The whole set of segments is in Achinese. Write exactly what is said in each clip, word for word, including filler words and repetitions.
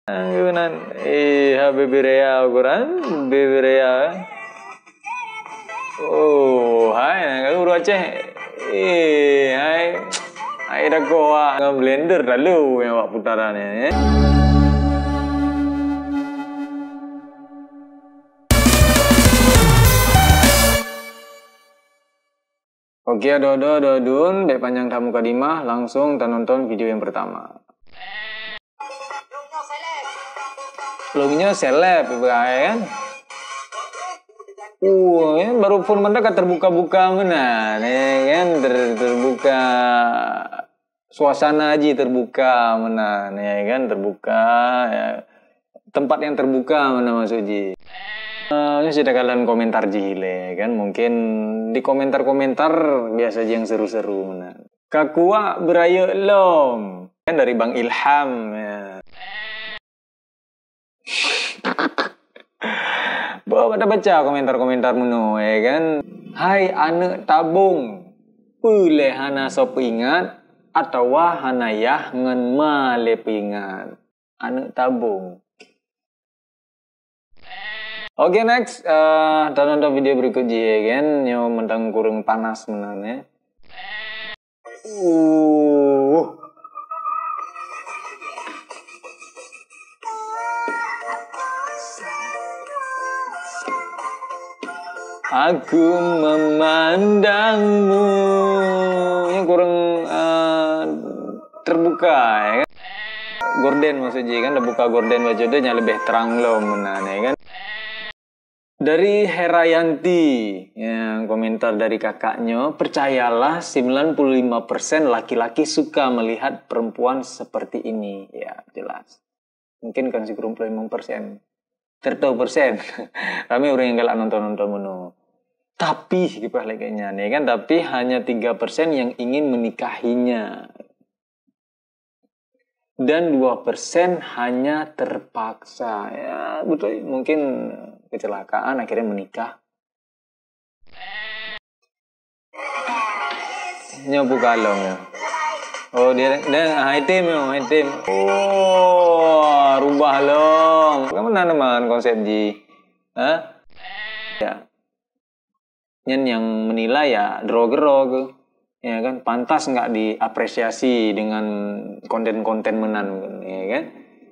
Nan, eh, ha, Baby Rhea ukuran, Baby Rhea. Oh, hai, ka guru Aceh. Eh, hai. Hai, dah kuat. Dengan blender lalu yang awak putaran ni, eh. Oke, adoe-adoe, adoe-adoe, bèk panjang that mukadimah, langsung tanonton video yang pertama. Lôn nyoe seleb, ibarat kan? Uh, ya, baru phôn mantong ka terbuka-buka meunan, ya kan? Ter-, terbuka. Suasana jih terbuka meunan, ya kan, terbuka, ya. Tempat yang terbuka meunan maksud jih. Eh, nyoe sitakalon komentar jih ilèe kan, mungkin di komentar-komentar biasa jih yang seru-seru meunan. Ka kuat beurayeuk lom, kan dari Bang Ilham, ya. Bah, pada baca komentar-komentar meunoe, ya kan? Hai aneuk tabong, peue lé hana soe peuingat atawa hana yah ngon ma lé peuingat? Aneuk tabong. Oke, next. Eh, tonton video berikut jih, ya kan? Nyoe mantong kureueng panas meunan, ya. Uh. Aku memandangmu. Ini kurang, eh, terbuka, ya kan? Gorden maksud jih kan, terbuka gorden baju dia yang lebih terang lom meunan, ya kan? Dari Herayanti, yang komentar dari kakaknya, "Percayalah, sembilan puluh lima persen laki-laki suka melihat perempuan seperti ini." Ya, jelas. Mungkin kan sembilan puluh lima persen. Seratus persen. Ramé ureueng nyang galak nonton-nonton meunoe. Tapi, kiprah lagèe nyan, ya kan? Tapi hanya tiga persen yang ingin menikahinya. Dan dua persen hanya terpaksa. Ya, betul. Mungkin kecelakaan, akhirnya menikah. Nyoe buka lom nyoe. Oh, dia, dia, ah, item nyoe, item. Oh, rubah lom. Bagaimana teman konsep jih? Hah? Ya. Nyan nyang menilai ya droe keudroe, ya kan, pantas nggak diapresiasi dengan konten-konten meunan, ya kan?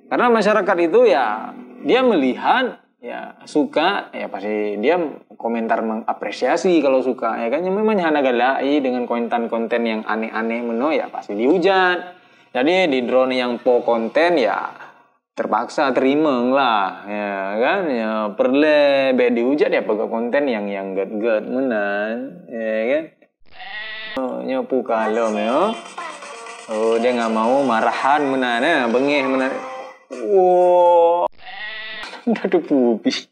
Karena masyarakat itu ya dia melihat, ya suka, ya pasti dia komentar mengapresiasi kalau suka, ya kan? Yang memang hana galak, ih, dengan konten-konten yang aneh-aneh meunoe ya pasti dihujat. Jadi di droe nyang po konten ya terpaksa teurimong lah, ya kan? Ya, peureulèe bèk dihujat ya peugah konten nyang, nyang gèt-gèt meunan, ya kan? Oh, nyoe pu kalom ya. Oh, dia nggak mau marahan meunan, ya, beungèh meunan. Wow. Dah teupeu pih.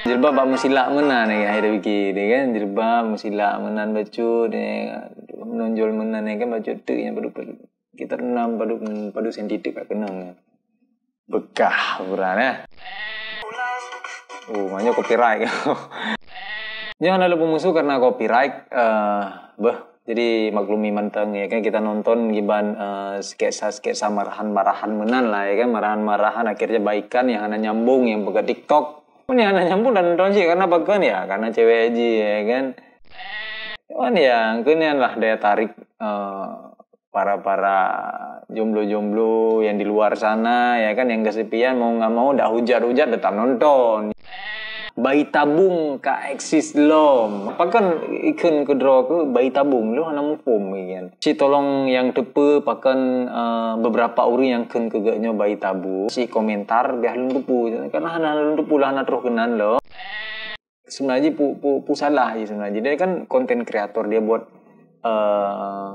Jilbab bak meusilak meunan, ya, hai, dah pikir dia kan, jilbab meusilak meunan bacut, ya, menonjol meunan, ya kan, bacut tu yang padu-padu. Kita enam padu, padu senti tu kat kenang, ya. Bekah ukuran, ya. Oh, maknanya copyright. Nyoe hana lôn peumusoh karena copyright, eh, beuh. Jadi maklumi mantong, ya kan, kita nonton kiban, eh, sketsa-sketsa marahan-marahan meunan lah, ya kan, marahan-marahan, akhirnya baikan yang hana nyambung, yang peugah TikTok. Pun yang hana nyambung dan nonton sih, karena apa kan, ya, karena cewek aja, ya kan. Cuman ya, mungkin lah daya tarik, eh, para-para jomblo-jomblo yang di luar sana, ya kan, yang kesepian, mau nggak mau dak hujat-hujat tetap nonton. Bayi tabung ka eksis lom. Pakon ikheun keudroe keu bayi tabung? Lôn hana muphom, kan. Ci tolong nyang teupeu pakon, eh, beberapa ureueng nyang kheun keu geuh nyoe bayi tabung, ci komentar biar lôn teupeu. Karena hana lôn teupeu lah, hana troh keunan lom. Sebenarnya pu, pu, pu salah je sebenarnya. Dia kan konten kreator, dia buat, eh,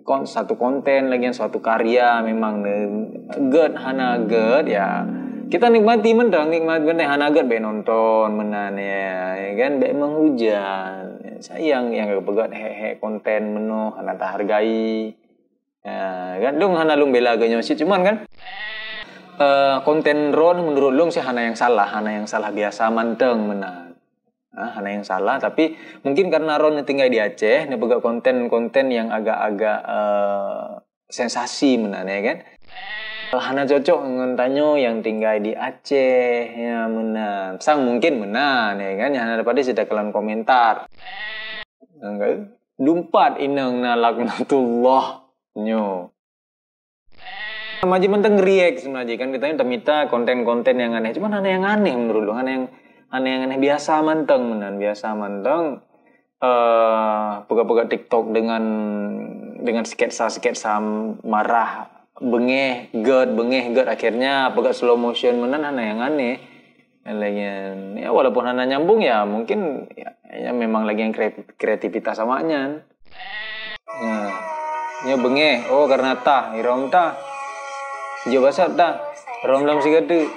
kon-, satu konten lagi yang suatu karya memang ne-, gèt hana gèt ya. Kita nikmati mantong, nikmati mantong, hana gèt bèk nonton meunan ya, ya kan, bèk menghujat. Sayang yang peugah hek-hek konten meunoe hana tahargai. Ya, kan lôn hana lôn bela geuh nyoe cit, cuman kan, eh, konten droe menurut lôn sih hana yang salah, hana yang salah biasa mantong meunan. Nah, hana yang salah, tapi mungkin karena droe tinggai di Aceh, neupeugah konten-konten yang agak-agak, eh, sensasi meunan, ya kan? Hana cocok ngon tanyoe nyang tinggai di Aceh, ya meunan. Sang mungkin meunan, ya kan? Nyang hana dapat di sida kalon komentar. Enggak. Lumpat inong na laknatullah nyoe. Maji mantong react sebenarnya kan, kita ni temita konten-konten yang aneh. Cuman hana yang aneh menurut lu, hana yang, hana yang aneh, biasa mantong meunan, biasa mantong. Eh, peugah-peugah TikTok dengan, dengan sketsa-sketsa marah, bengeh, gét, bengeh, gét, akhirnya peugah slow motion meunan, hana yang aneh. Lagian, ya walaupun hana nyambung, ya mungkin ya, ya memang lagi yang kre-, kreativitas awak nyan. Nah, nyoe bengeh. Oh, karena tah, irong tah. Jok basat tah. Rong dalam sigateuk.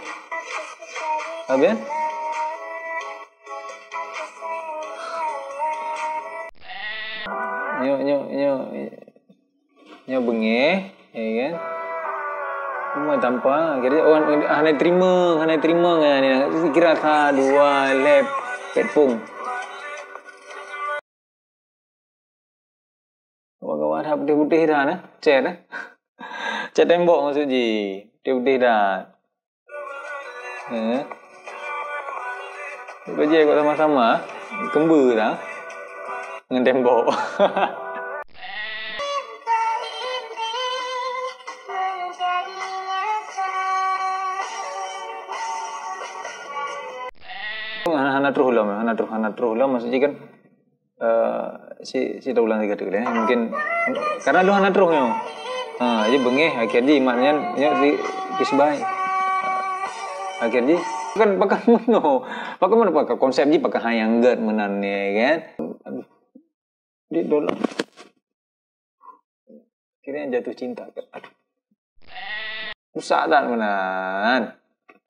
Habis? Nyoe, nyoe, nyoe. Nyoe bengeh, ya kan? Cuma tanpa, kira oh, hana terima, hana terima ngan ni. Kira sa, dua, lep, petpung. Kawan-kawan, hak putih-putih dah, nah. Cat, eh. Cat tembok maksud ji. Putih-putih dah. Eh. Bajai kot sama-sama. Kembu dah. Ngan tembok. Hana, hana troh lom, hana troh, hana troh lom. Maksud ji kan, eh, si, si taulang sigateuk lé. Mungkin karena lôn hana troh nyoe. Ha, jadi bengeh akhir ji mat nyan nyoe si kisbai. Akhir ji kan pakai meunoe. Pakai meunoe, pakai konsep ji pakai hai nyang gét meunan ni kan. Aduh. Di dolar. Akhirnya jatuh cinta. Aduh. Rusak that meunan.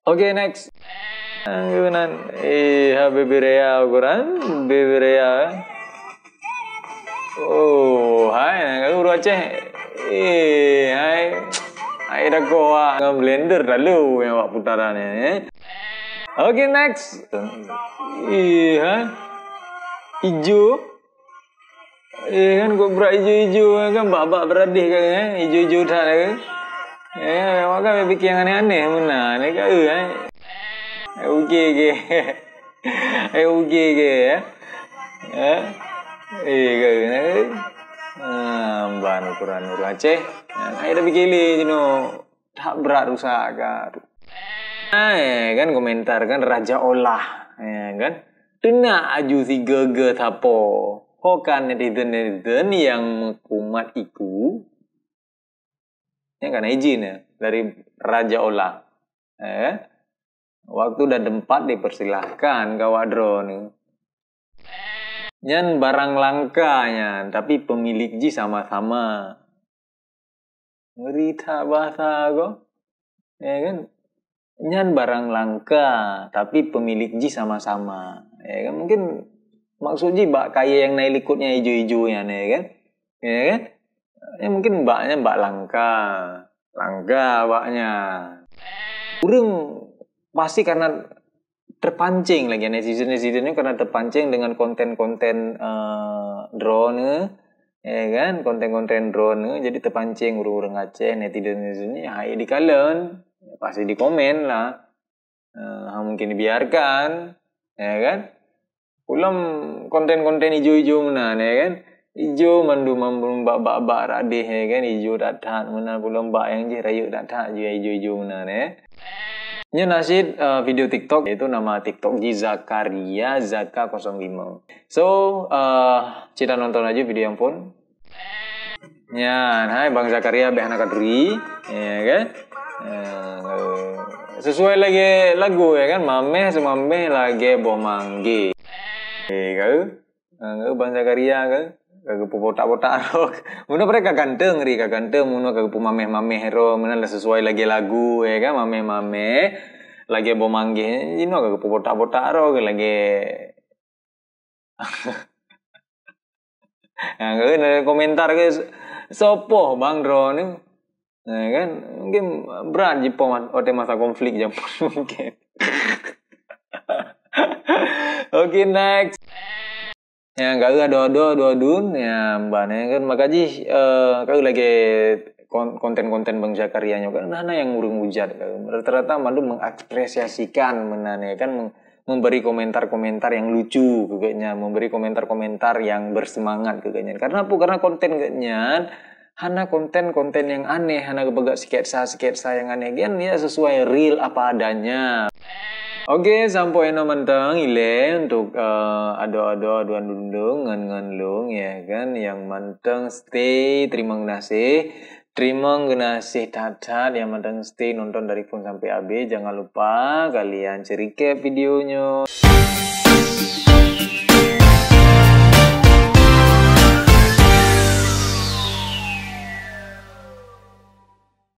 Oke, next. Meunan. Eh, ha, Baby Rea ukuran. Baby Rea. Oh, hai, nak urut Aceh. Eh, hai. Hai, dah kuat. Dengan blender lalu yang awak putaran ni, eh. Oke, next. Eh, hai. Ijo. Eh, kan kobra ijo-ijo kan, bak-bak beradih kan, eh, ijo-ijo that kan. Eh, awak kan fikir yang aneh-aneh meunan, eh, ka, eh. Eh, oke ke? Eh, oke ke, ya? Eh? Eh, ka, eh. Ah, ban ukuran ureueng Aceh. Ai dah fikir lé jinoe. That brat rusak ka. Ah, ya kan, komentar kan, raja olah, ya kan. Teunak aju sigeugeu sapo. Ho kan netizen-netizen nyang meukumat iku. Nyan kan izin ya dari raja olah. Ya kan? Waktu dan tempat dipersilahkan keu awak droeneuh. Nyan barang langka nyan, tapi pemilik jih sama-sama. Ngeri that bahasa ko. Ya kan? Nyan barang langka, tapi pemilik jih sama-sama. Ya kan? Mungkin maksud jih bak kayèe nyang na i likot nyang ijo-ijo nyan, ya kan? Ya kan? Ya mungkin bak nyan bak langka. Langka bak nyan. Ureueng pasti karena terpancing lagi netizen-netizen ni karena terpancing dengan konten-konten, eh, droeneuh, ya kan? Konten-konten droeneuh, jadi terpancing ureueng-ureueng Aceh, netizen-netizen ni, hai dikalon, pasti dikomen lah. Eh, ha mungkin dibiarkan, ya kan? Ulôn konten-konten ijo-ijo meunan, ya kan? Ijo mandum, mandum bak, bak, bak radeh, ya kan? Ijo that-that meunan, ulôn bak nyang jih rayeuk that-that jih ijo-ijo meunan, ya. Nyoe na cit, eh, video TikTok, yaitu nama TikTok jih Zakaria Zaka kosong lima. So, eh, cit nonton aja video nyang phôn. Nyan, hai Bang Zakaria bèk hana katuri, ya kan? Eh, sesuai lagèe lagu, ya kan? Mamèh seumamèh lagèe boh manggèh. Eh, kau? Eh, kau Bang Zakaria ke? Ka geupeubotak-botak roh. Meunoe padahai ka ganteng ri, ka ganteng, meunoe ka geupeumamèh-mamèh roh, meunan lah sesuai lagèe lagu, ya kan? Mamèh-mamèh lagèe boh manggèh. Inoe ka geupeubotak-botak roh ke lagèe Ha, keu na komentar ke, "Sopoh bang droeneuh?" Ha, kan? Mungkin brat jipoh mat-, watèe masa konflik jameun mungkin. Oke, next. Ya, ka ado-ado dua dun, ya, ban, ya, kan? Maka jih, eh, ka lagèe kon-, konten-konten Bang Zakaria nyoe kan hana nyang ureuëng hujat kan. Rata-rata mandum mengapresiasikan meunan ya kan, meng-, memberi komentar-komentar yang lucu keu geuhnyan, memberi komentar-komentar yang bersemangat keu geuhnyan. Karena apa? Karena konten geuhnyan hana konten-konten yang aneh, hana geupeugah sketsa-sketsa yang aneh. Kan ya sesuai real apa adanya. Oke, sampoe inoe mantong ilée untuk, eh, adoe-adoe dua dundung ngon, ngon lôn ya kan, nyang mantong stay, terima kasih. Terima kasih that-that nyang mantong stay nonton dari phon sampai habis. Jangan lupa kalian cek recap video nyoe.